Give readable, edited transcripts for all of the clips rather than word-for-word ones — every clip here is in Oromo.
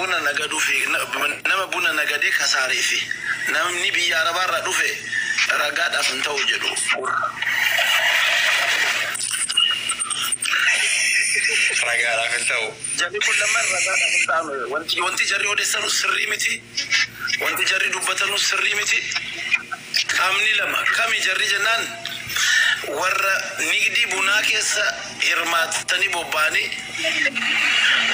Buna nagaduu fi nama buna nagadee kasaaree fi namni biyya Arabaarraa dhufe ragaadhaaf hin ta'u jedhu. Ragaadhaaf hin ta'u. Jarri kun lamaan ragaadhaaf hin ta'an. Wanti jarri odeessanu sirrii miti. Wanti jarri dubbatanu sirrii miti. Qaamni lama kami jarri jennaan warra nigdii bunaa keessa hirmaatanii bobba'anii,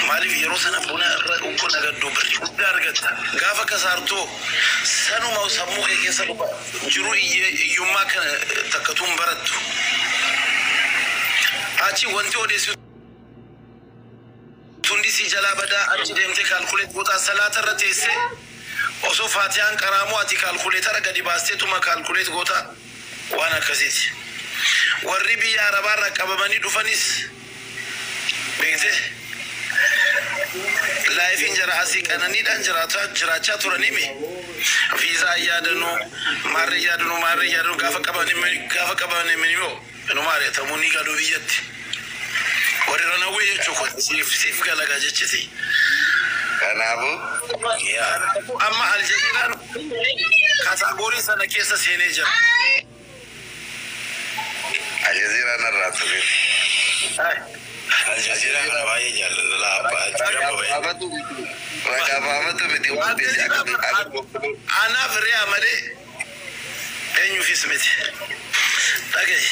maaliif yeroo sana buna irra uggoo nagadduu birrii guddaa argatta. Gaafa kasaartoo sanuma sammuu kee keessa dhufa jiru, hiyyummaa kana takkatuun barattu. Achi wanti odeessitu hundi si jalaa badaa, achi deemtee calculate gootaa, salaata irra teessee osoo faatiyaan qaraamoo ati calculator gadi baasteetuma calculate gootaa, waan akkasiiti. Warri biyya Arabaarraa qabamanii dhufanis beektee lifeiin jara asii qananiidhaan jiraachaa turaniimi. Viizaa yaadanuu, maarree yaadanuu, maarree yaadanuu, gaafa qaban immoo inuma ari'atamuu ni galuu biyyatti. Warri ranawwee jechuu kun siif galagaa jechiti. Kanaafuu Amma Aljazeeraan category sana keessa seenee jira. Aljazeeraan irraa ture. Aljazeeraa kana baay'ee jaalladha. Ragaa baafatu miti waan ta'eef akka Anaaf riyaa malee eenyuufis miti. Dhagaye.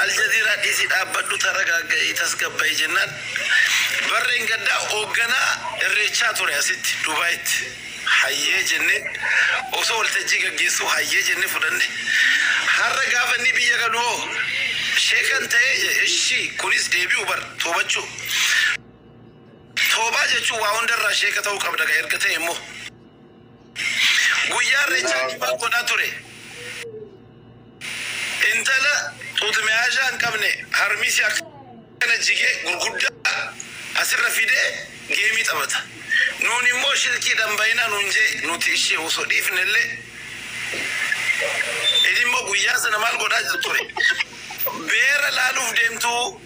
Aljazeeraa dhiisii dhaabbadhu, taragaaga'ii tasgabba'i jennaan barreen gaddaa hoogganaa irreechaa ture asitti Dubaayitti. Hayyee jennee osoo waltajjii gaggeessuu hayyee jennee fudhanne. Har'a gaafa inni biyya galu hoo sheekan ta'ee je, ishii kunis deebi'u bar toobachuu. Toobaa jechuun waa hundarraa sheeka ta'uu qabda erga ta'e immoo. Guyyaa irreechaa maal godhaa ture? Intala xuuxmeyaashaa hin qabne harmisi akkana jigee gurguddaa asirra fidee game taphata. Nuun immoo shirkiidhaan bayinaa nuun jee nuti ishee osoo dhiifne illee inni immoo guyyaa sana maal godhaa jiru ture? Beera laaluuf deemtuu,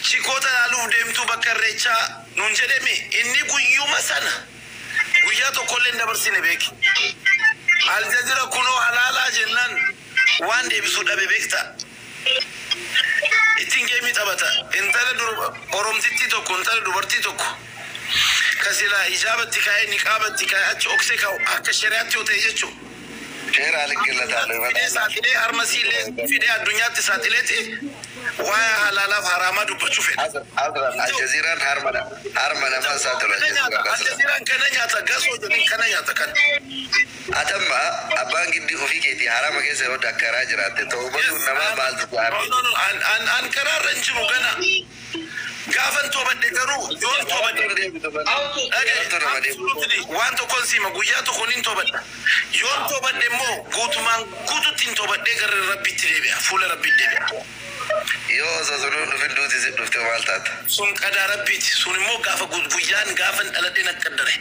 chikoota laaluuf deemtuu bakka irreechaa nuun jedhemi, inni guyyuma sana guyyaa tokkollee hin dabarsine beeki. Aljazeera kunoo halaalaa jennaan waan deebisuu dhabe beekta. Ittiin game taphata. Intala Oromtittii tokko, intala dubartii tokko kasilaa hijaabatti kaa'ee, niqaabatti kaa'ee, achi oksee kaa'u akka shari'aatti yoo ta'e jechuudha. Seera aliqqillataalee. Fidee saaxilee harmasiilee fidee addunyaatti saaxileeti waa'ee halaalaaf haraamaa dubbachuu fedha. Asran Aljazeeraan harma namaa saaxilu. Kana nyaata. Aljazeeraan asran. Aljazeeraan kana nyaata, gasoo jedhan kana nyaata kan. Atamma abbaan giddii ofii keetii harama keessa yoo dakkaraa jiraatte toobatuun namaa maaltu No, ta'a? no, no, an karaarra hin jiru gana. Gaafan toobadhe garuu yoon toobadhe dhagaye, waan tokkoon siima, guyyaa tokkoon hin toobadha. Yoon toobadhe immoo guutumaan guututti hin toobadhee gara Rabbitti deebi'a. Fuula Rabbitti deebi'a. Yoo osoo sunuun dhufin duuti si dhufte maal taata? Sun qadaa Rabbiiti. Sun immoo gaafa guyyaan gaafan dhaladhe na qaddare.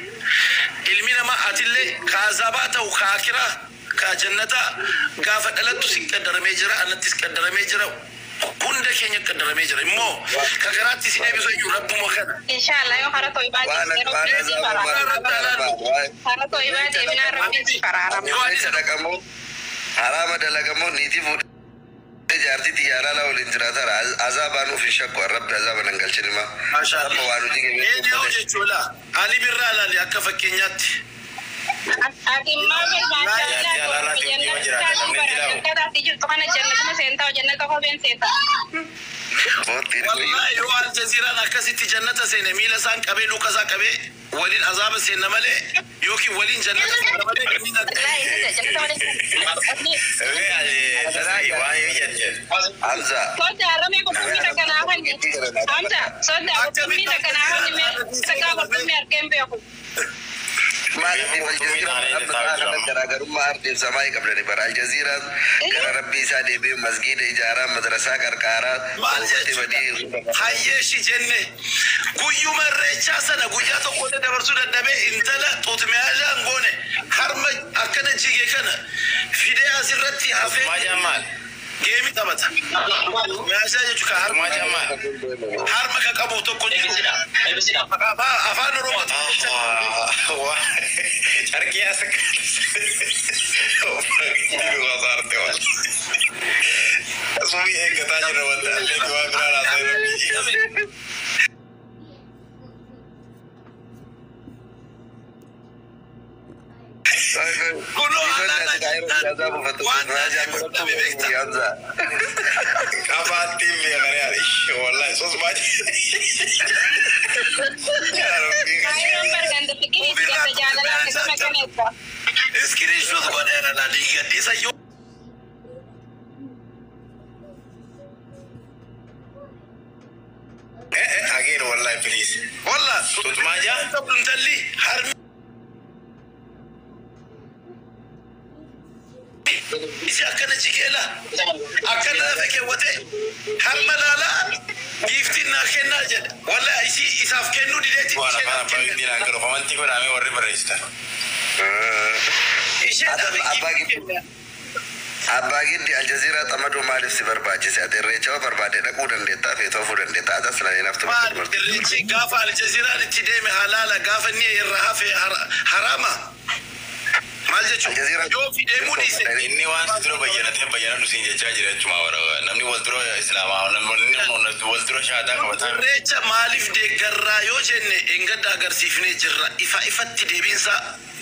Ilmi namaa atillee ka azabaa ta'u, ka akiraa ka jannataa gaafa dhalattu si qaddaramee jira, anattis qaddaramee jira. Hunda keenya qaddaramee jira. Immoo ka karaatti si deebisu iyyuu Rabbuma kana. Inshallah yoo hara to'ibaa Waan deebinee waan Rabbiin si azaaba faraarama. maal Hara to'ibaa deebinaa Rabbiin si faraarama. Irreecha dhaqamoo haraama dalagamoo niitii fuudhee jaartii xiyyaara waliin jiraatara azaabaan of hin shakku, Rabbi azaaba nan galchin hima. Maashaa Amma waan hojii Eenyu keenya jechuudha. Ali Birraa ilaali akka fakkeenyaatti. Ati immoo Jaartii alaalaatiin yoo jiraatan namni itti ilaalu. jannataatti jirtu kana jannatuma seentaa, jannata kopheen seentaa. Wallahi yoo Aljazeeraan akkasitti jannata seene, miila isaan qabee, luka isaa qabee waliin azaaba seenna malee yookiin waliin jannata seenna malee inni Jannata waliin. Waan yoo jette. Hamza. Soda haramee qurxummii takkanaa hanni. Hamza, soda qurxummii takkanaa hanni mee takkaa qurxummii argeen beeku. Maaliif Aljazeeraan amma sa'a kana garaagarummaa ardiif samaayii qabdani bara Aljazeeraan gara Rabbii isaa deebi'ee masgiida ijaaraa, madrasaa qarqaaraa Maal toobatti jechuudha? badii. Hayyeeshi jenne guyyuma irreechaa sana guyyaa tokko illee dabarsuu dadhabee intala xuutmeyaashaa hin goone harma akkana jige kana fidee asirratti hafee Maajaan maal? game taphata. Meeshaa jechuun ka harma Maajaan maal? harma ka qabu tokko jiru. Afaan Oromoo. Carqii as Subii eeggataa jirra wanta adda waan biraa haasa'e. Qabaattiin beekaree ani wallahi sos baay'ee. Kaayiroon barganda fikirii ganda jaalalaa akkasuma kaneessa. Iskiriishuus godheera laa diigadhiisa yoo. Again wallahi please. Wallah. Tutmaa jaa? Intalli harmi. Isi akkana jikeela akkana lafa keewwate hamma laalaa giiftiin naa kennaa jedhe. Wallah isi isaaf kennuu dideeti. Waan afaan abbaa giddiin aan galu komantii godhamee warri barreessitan. Isheedhaaf Abbaa giiftii kenna. Abbaa giddi Aljazeeraa xamaduu maaliif si barbaachise? Ati irreecha barbaade dhaquu dandeettaa fi toofuu dandeettaa. Atas na naftu. Maal irreechi gaafa Aljazeeraan itti deeme halaala gaafa inni irraa hafe haraama. Maal jechuun Aljazeeraan- yoo fi deemuu dhiise. Inni waan si dura bayyanatee bayyanadhu siin jechaa jira jechuudha warra namni wal dura islaamaa namni wal dura shaadaa qabataa. Irreecha maaliif deeggarraa yoo jenne engadda agarsiifnee jirra. Ifa ifatti deebiinsa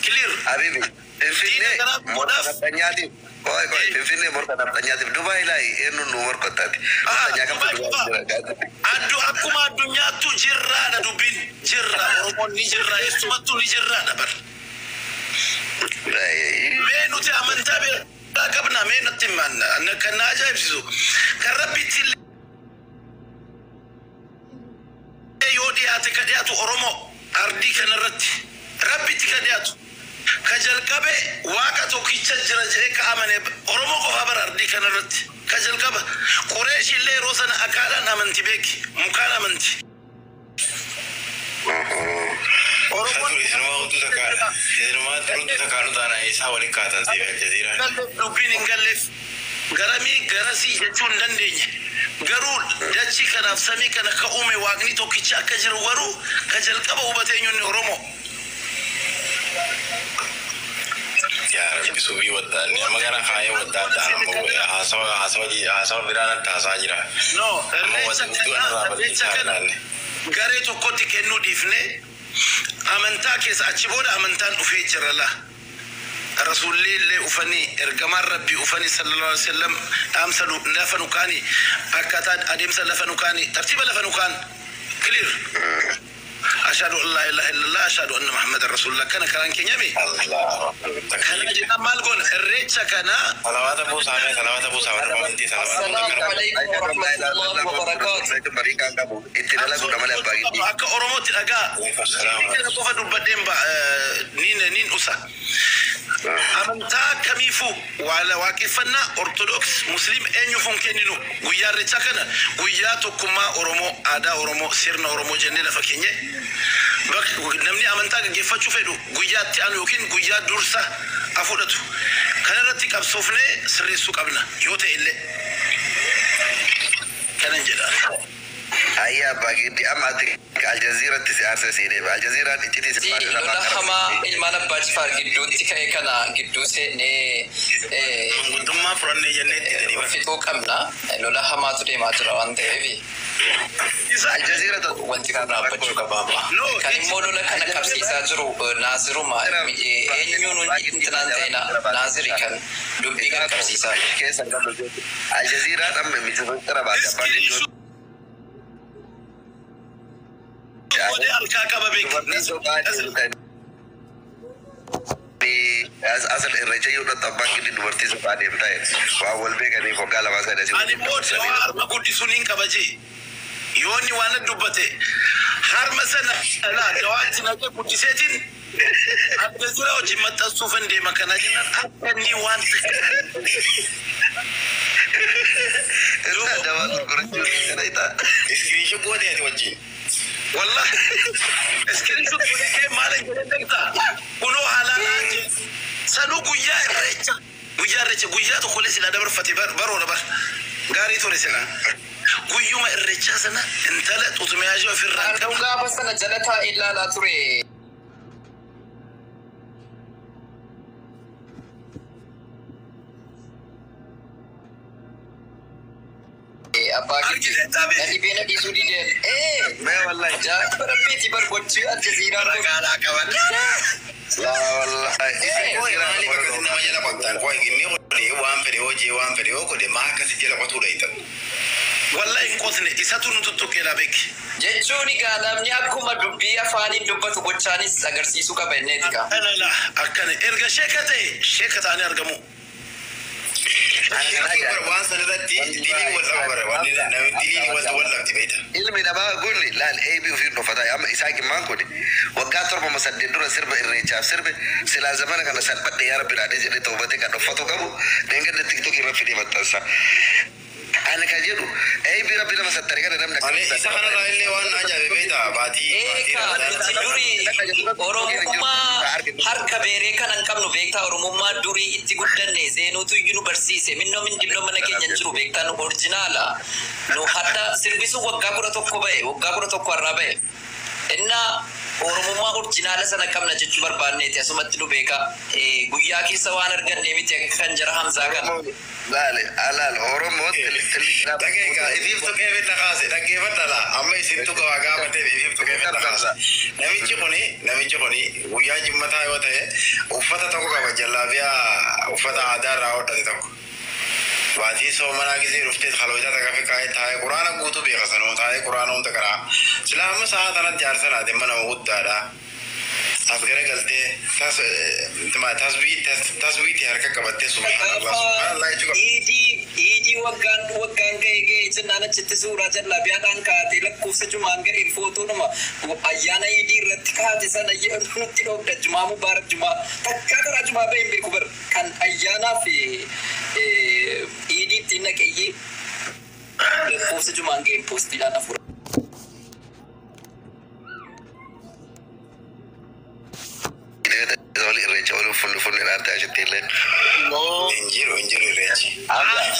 clear. Habibi, Finfinnee Diina garaa morka godhaaf. nafxanyaatiif. Qoy qoy, Finfinnee morka nafxanyaatiif. Dubaay laayi eenyuun nu morkottaati. Nafxanyaa kamtu Dubaay Dubaay jira. Addu akkuma addunyaattu jirraadha dubbiin jirra Oromoon ni jirra eessumattuu ni jirraadha bar. Mee nuti amantaa biraa qabna mee natti himan kan na ajaa'ibsiisu kan rabbitti illee yoo dhiyaate ka dhiyaatu Oromoo ardii kanarratti rabbitti ka dhiyaatu ka jalqabe waaqa tokkicha jira jedhee ka amane Oromoo qofaa bara ardii kanarratti ka jalqaba Qureesh illee yeroo sana akaadhaan amanti beeki mukaan amanti. Oromoon Isinumaa hudduu takkaadha. Isinumaa hudduu takkaadhu taana isaa waliin kaatan siif Aljazeeraan. Dubbiin hin galleef garamii garasii jechuu hin dandeenye. Garuu dachii kanaaf samii kana ka uume waaqni tokkicha akka jiru garuu ka jalqaba hubatee eenyuun Oromoo. Yaa Rabbi subii waddaanne amma gara kaayee waddaadhaan amma haasawa haasawa haasawa biraa natti haasaa jira. No, Amma irreecha wanta guddoo kana irraa irreecha balleessaa kana jiraanne. garee tokkotti kennuu dhiifne amantaa keessa achi booda amantaan dhufee jira la. Rasuulli illee ufanii ergamaan rabbii ufanii sallallahu alaihi wasallam dhaamsa lafa nu kaani akkaataa adeemsa lafa nu kaani tartiiba lafa nu kaan clear. Ashhadu an laa ilaaha illallah ashhadu anna muhammadan rasulullah kana karaan keenya mi. Allahu Kana jennaan maal goona irreecha kana Salawaata buusaa mee salawaata buusaa warra komantii salawaata. السلام عليكم ورحمة الله وبركاته. Itti dalaguudha malee abbaa giddi. Akka Oromootti dhagaa. Alaikum salaam. Kana qofa dubbadheen niin usa. Amantaa kamiifuu waaqeffannaa Ortodoks Musliim eenyuuf hin kenninu guyyaa irreechaa kana guyyaa tokkummaa Oromoo aadaa Oromoo sirna Oromoo jennee lafa keenye namni amantaa gaggeeffachuu fedhu guyyaa itti aanu yookiin guyyaa dursa fudhatu kana irratti qabsoofnee sirreessuu qabna yoo ta'e illee kanan jedha. Ayyaa abbaa giddi amma ati Aljazeeratti si aarsa si deema. Aljazeeraan iccitii si Lola hamaa ilmaan abbaa jifaar gidduutti ka'e kana gidduu seenee Manguddummaa furannee jennee itti gadi bara. fixuu qabna. Lola hamaatu deemaa jira waan ta'eef Aljazeera wanti kun dhaabbachuu qaba. No, Kan immoo lola kana qabsiisaa jiru Naaziruma eenyuun intinaan ta'ina Naaziri kan dubbii kan qabsiisaa jiru. Keessa qabdu. Aljazeeraan amma misirra baate abbaa giddi. Godhee harkaa qaba beeki. Dubartiin sobaa deemtan. Asal irreecha yoo dhattu abbaan giddi dubartii sobaa deemtaa waan wal beekaniif waggaa lamaa sadii asii Ani immoo dawaa harma guddisuu niin qaba jee. Yoo inni waan dubbate harma sana laa dawaatti naqee guddiseetiin Aljazeeraa wajjin maxxansuuf hin deema kana jennaan akka inni waan Irraa dawaa gurgurachuu kana itaa. Iskiriishin gootee ati wajjin. Wallah iskiriishin godhee maal jedhee beektaa kunoo halaalaa jee sanuu guyyaa irreecha guyyaa irreecha guyyaa tokkollee silaa dabarfate baroodha bar gaarii ture silaa Guyyuma irreechaa sana intala xutumiyaashee ofirraa hin Arnuu qabne. gaafa sana jala taa'ee ilaalaa ture. Abbaa Argite Giddii. tabe. Na dhibee na dhiisuu dideen. Ee! Mee wallahi. Ajaa'iba rabbiiti bar gochii Aljazeeraa kun. Ragaadhaa qaban. Laa wallahi. Ee! Qoy maaliif akkasi nama jala qottan? Qoy inni godhe waan fedhe hoo jee waan fedhe hoo godhe maa akkasi jala qotuu dhaytan? Wallahi hin qotne isatu nu tuttuqeedha beeki. Jechuun egaa namni akkuma dubbii afaaniin dubbatu gochaanis agarsiisuu qaba inneeti gaa. Akkana laa akkana erga sheeka ta'e sheeka ta'anii argamu. Shirkii bara waan san irratti dilii wal dhaba bara waan namni diliin wal wal dhabdi beekta. Ilmi namaa kun laal eebii ofiin dhufata amma isaa gimmaan kun waggaa 7 8 dura sirba irreechaaf sirbe silaa zamana kana salphadhe yaa rabbi dhaadhee jedhee toobate kan uffatu qabu deengadda TikTok irra fidee maxxansa. Ani kan jedhu eebii rabbi nama sattare kana namni Ani isa kanarraa illee waan na ajaa'ibe beekta baatii baatii Eegaa nuti durii Oromummaa harka beeree kana hin qabnu beektaa. Oromummaa durii itti guddanne seenuutu iyyuu nu barsiise. Minnoo mindilloo mana keenya hin jiru beektaa. Nu orjinaala. Nu hadda sirbisuun waggaa 11 ba'e, waggaa 11 har'aa ba'e. Innaa Oromummaa orjinaala sana qabna jechuu barbaanneeti asumatti nu beeka. Guyyaa keessa waan arganne miti akka kan jara Hamzaa kana. Laale alaal Oromoo tilli. Dhageegaa ifiif tuqee fidna kaase dhaggeeffadha laa amma isin tuqa waa gaafatee ifiif tuqee fidna kaase. Namichi kuni guyyaa jimmataa yoo ta'e uffata tokko qaba, jallaabiyaa uffata aadaa irraa hodhate tokko. Baatii soomanaa gisee dhuftee kalootaa takka fi kaa'ee taa'ee quraana guutuu beeka sanuu taa'ee quraana hunda karaa. Silaa amma sa'a kanatti jaarsa laate mana guddaadha. As garagaltee tasbiitii harka qabattee subhaanallah subhaanallah jechuu qabdi. Iidii waggaan waggaan ga'e ga'e jennaan achitti suuraa jallaabiyaadhaan kaatee lakkoofsa jumaan ga'e footoodhuma ayyaana iidii irratti kaate sana nutti dhoobda. Jumaa mubaarak, jumaa takkaa karaa jumaa ba'e hin beeku bar kan ayyaanaa fi iidii ittiin naqeeyyee lakkoofsa jumaan ga'e poostiidhaan afuura. Wali irreecha wali funni funni dhaante achitti illee. Hin jiru, hin jiru irreechi.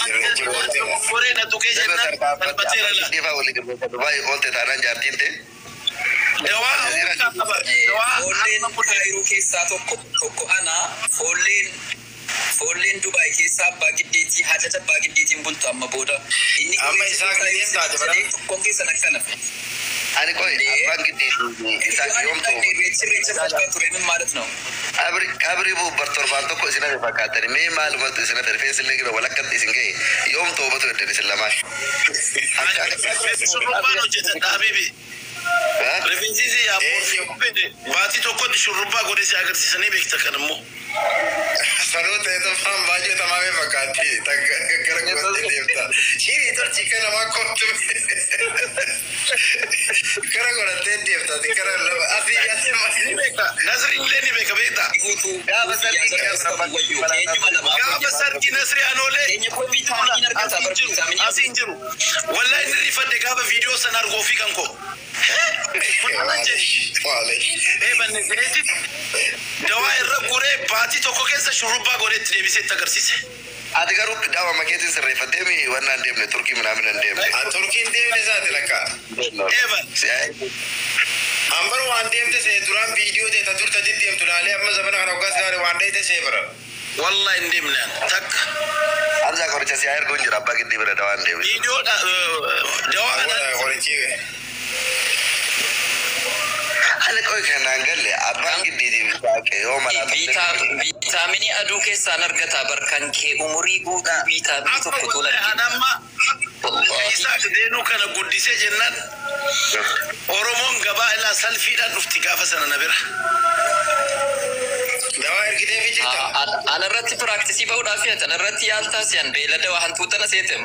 Irreechi booddee. Foree na tuqee jennaan salphateera laa. Dhiifaa wali irreecha Dubaay oolte taanaan jaartiin ta'e. Dawaa hawwii qaba. Dawaa Foolleen Kaayiroo keessaa tokko tokko ana foolleen Dubaay keessaa abbaa giddeetii hajaja abbaa giddeetiin bultu amma booda. Inni Amma isaa giddeetiin taate bara. Tokkoon keessan akkana. Ani qoy abbaan giddee isaa yoom ta'u. Irreecha fakkaatu ture min ማለት ነው? Qabrii bu'u torbaan tokko isin hafe fakkaatani mee maalumatti isin hafe rifeensi illee gina walakkatti isin ga'e yoom toobatu eddan isin lamaan. Shurrubbaan hojjetadha habibi. Rifeensi si yaaboo fedhe baatii tokkotti shurrubbaa godhee si agarsiisanii beekta kan immoo. Sanuu ta'e tolfaan baay'ee tamaamee fakkaatti. Gara gootee deemta. Shirii tolchi kan namaa kootu. Gara godhattee deemta. Gara lama asii asii. Ni beeka. Nasri illee ni beeka beekta. Guutuu Gaafa sargii wayyu eenyuma lamaa Gaafa sargii Nasri Anoolee. Keenya koo viitaaminiin argata bar viitaaminiin. Asii hin jiru. Wallahi inni rifadhe gaafa viidiyoo sana arguu ofii kan koo. Kun Maalish. Eebanne jedheetti dawaa irra guree baatii tokko keessa shurrubbaa godhee itti deebisee itti agarsiise. Ati garuu daawwa makeetiin sirreeffattee mi wannaan deemne Turkii minaamin hin deemne. Turkiin deemne isaati lakka. Eeban. Ambar waan deemte see duraan viidiyoo ta'e ta durta deemtu laalee amma zamana kana hoggaas gaare waan dheeyte see bara. Wallahi hin deemne ani takka. Hamza qoricha si erguun jira abbaa giddii bira dawaan deemne. Viidiyoo dawaa kana Qorichi. Ani qoy kanaan galle abbaan giddiitiif isaaqe yoo malaa Viitaaminii aduu keessaan argata bar kan kee umurii guutuu viitaaminii Amma tokko tola. wallahi ani amma Isaaq deenuu kana guddisee jennaan Oromoon gabaa ilaa salfiidhaan dhufti gaafa sana na bira. Dawaa ergitee fi jirta. Anarratti piraaktisii ba'uudhaaf yaada. Anarratti yaaltaa si'an beelada waa hantuuta na seetem.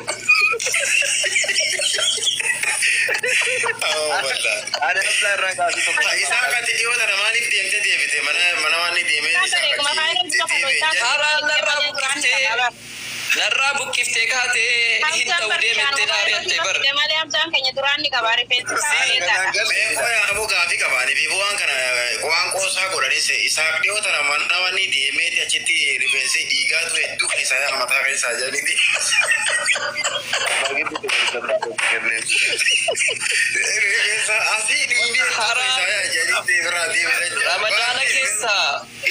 Oh, wallahi. Ani Hamza irraa kaasuu tokko. Isaa kati dhiyoo tana maaliif deemtee deebite mana mana waan inni deemee isaa kati deebi'e. Karaa narraa buqattee Narraa buqqiftee kaatee hin ta'u deemettee na ari'atte bar. Malee Hamzaan keenya duraan ni qaba rifeensi isaa bareedaadha. Mee qoya aboo gaafii qabaanii fi waan kana waan qoosaa godhanis isaaf dhiyoo tana namni deemeeti achitti rifeensi dhiigaa ture hedduu keessaa yaa mataa keessaa jedhaniiti. Rifeensa asii dhiigee keessaa yaa jedhaniiti biraa deemee. Ramadaana keessa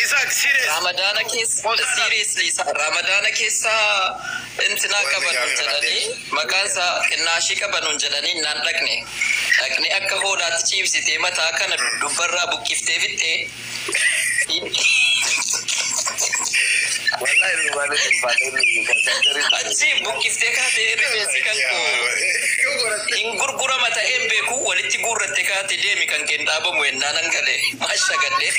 Isaak serious. Ramadaana keessa seriously Ramadaana keessa intinaa qabanuun jedhanii maqaan isaa xinnaashii qabanuun jedhanii naan dhaqne. Dhaqne akka hoolaatti ciibsitee mataa kana dubbarraa buqqiftee fixxee. Wallahi dhugaanii ulfaatee kan sarjarii. Achi buqqiftee kaatee rifeensi kan koo hin gurgurama ta'een beeku walitti guurratte kaate deemi kan keen dhaabamu ennaan hangale maashagadhe.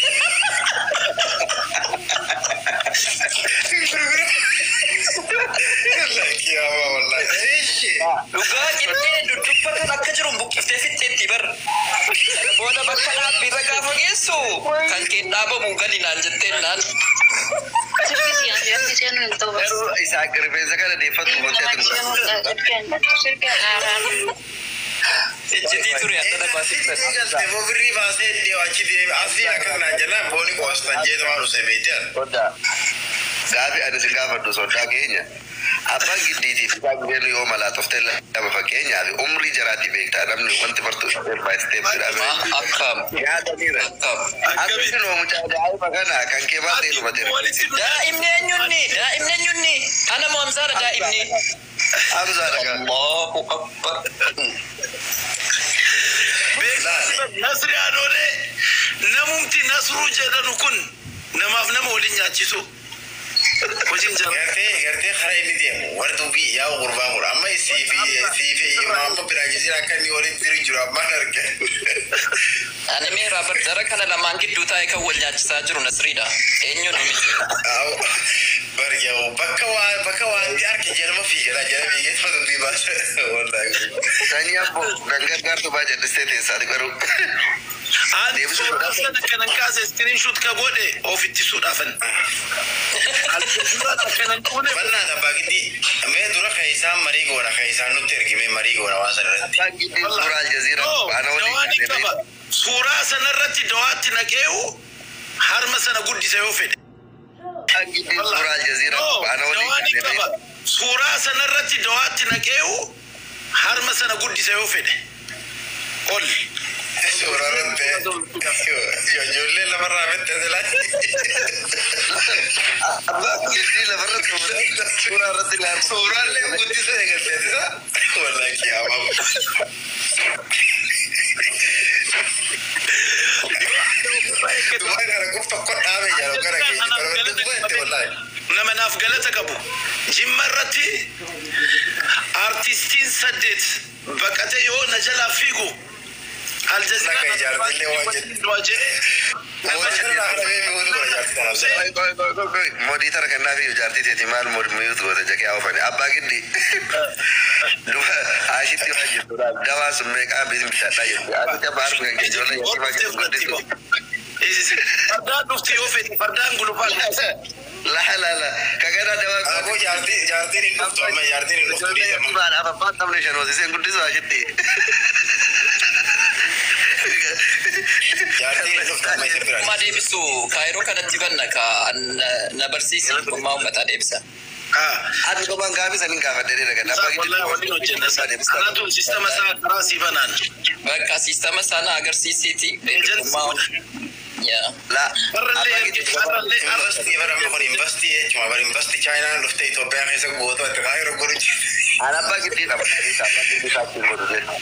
Dhugaa qixxee dudubba kan akka jiru buqqiftee fixxeetti bar. Sana booda bakka dhaabbiirra gaafa geessu kan keen dhaabamu gali naan jetteen naan. Sirbi siyaasa seenuu hin ta'u. Garuu Isaak rifeensa kana deeffatu wanti ati Sirbi haaraan. Ijjitii ture akkana baasiftan. Ofirrii baasee deemu achi deeme asii akkana jennaan booni qoostan jeetu waan dhusee beektan. Sodaa. Gaafi ani sin gaafadhu sodaa keenya. Abbaan giddiitiif isaan beenu yoo malaa toftee lama fakkeenyaaf umrii jaraatti beektaa namni wanti bartuu step by step jedhame. Akkam. Yaadaniira. Akkam. Akkamitti noo mucaa daa'ima kana kan kee maal ta'e dhufate. Daa'imni eenyunni? Daa'imni eenyunni? Ana moo Hamzaadha daa'imni? Hamzaadha kan. Allahu Akbar. Nasri Adolee namumti Nasruu jedhanu kun namaaf nama waliin nyaachisu. Hojiin jara. Gartee karaa inni deemu warri dubbii yaa gurbaa kun amma siifi maamma biraajisiin akka inni walitti jiru jiru ammaan arge. Ani mee Raabar jara kana lamaan gidduu taa'ee kan wal nyaachisaa jiru Nasriidha. Eenyuun miti. Barjaa'u bakka waanti arge jalma fiigala jala fiigee tuma dubbii baasa. Wallaahi. Sanyii abbo kan gargaartu baa jal'istee teessaati garuu. Ani suuraa sana kanan kaase screenshot ka godhe of ittisuudhaafan. Suuraa kanan goone Bannaa tabbaa giddii mee dura kan isaan marii goona kan isaan nutti ergime marii goona waan sana irratti. Abbaan giddii suuraa Aljazeeraa No, ana dawaa waliin ni qaba. Suuraa sanarratti dawaatti naqee'u harma sana guddisa yoo fedhe. Abbaan giddii suuraa Aljazeeraa No, ana dawaa ni waliin qaba. Suuraa sanarratti dawaatti naqee'u harma sana guddisa yoo fedhe. Ol. Suuraa irratti ijoollee lafarraa fitte silaa. Abbaan giddii lafarratti suuraa irratti ilaalu. Suuraalee guddisa eegaltee isa. Wallaahi kiyaamaa. Dubai kana guf tokko dhaabe jaaloo kana keessa dubai itti wallaahi. Nama naaf galata qabu. Jimma irratti artistiin 8 baqatee yoo na jalaa fiigu Lakka ijaartillee waan jettu. Mootii kana dhaabee mi'uutu godha jaartii tanaaf sana. Modii tara kennaa fi jaartii teeti maal miyuutu goota jakee haufani. Abbaa giddi. Duba ashitti waan jirtu dawaa sun meeqaa bisin bitadhaa jirti. Asitti abbaa harmi kan ijoollee yatiimaa keessa guddisu. Fardaan dhufti yoo fedhe fardaan gulufaa. La la la. Kagana dawaa Aboo jaartiin hin dhuftu amma jaartiin hin dhuftu Ijoollee dhiisama. yatiimaadhaaf abbaan taphni shan hoosiseen guddisu ashitti. Jaartiin hin dhuftu amma isin bira. Ogummaa deebisu kaayiroo kanatti banna ka na barsiisi ogummaa uummataa deebisa. Ati kophaan gaafii saniin gaafadhee dhagan. Abbaa giddi. Wallahi waliin hojjenna. Kanaatu sistema isaa karaa sii banaan. Bakka siistama sana agarsiisiiti. Ogummaa yaa. La. Har'allee Abbaa giddi. har'allee Investii bara amma kun investii jechuudha. Bara investii Chaayinaan dhuftee Itoophiyaa keessa gootu ati kaayiroo godhu jirti. Ani abbaa giddii dha. Abbaa giddii isaatti hin godhu jedhu.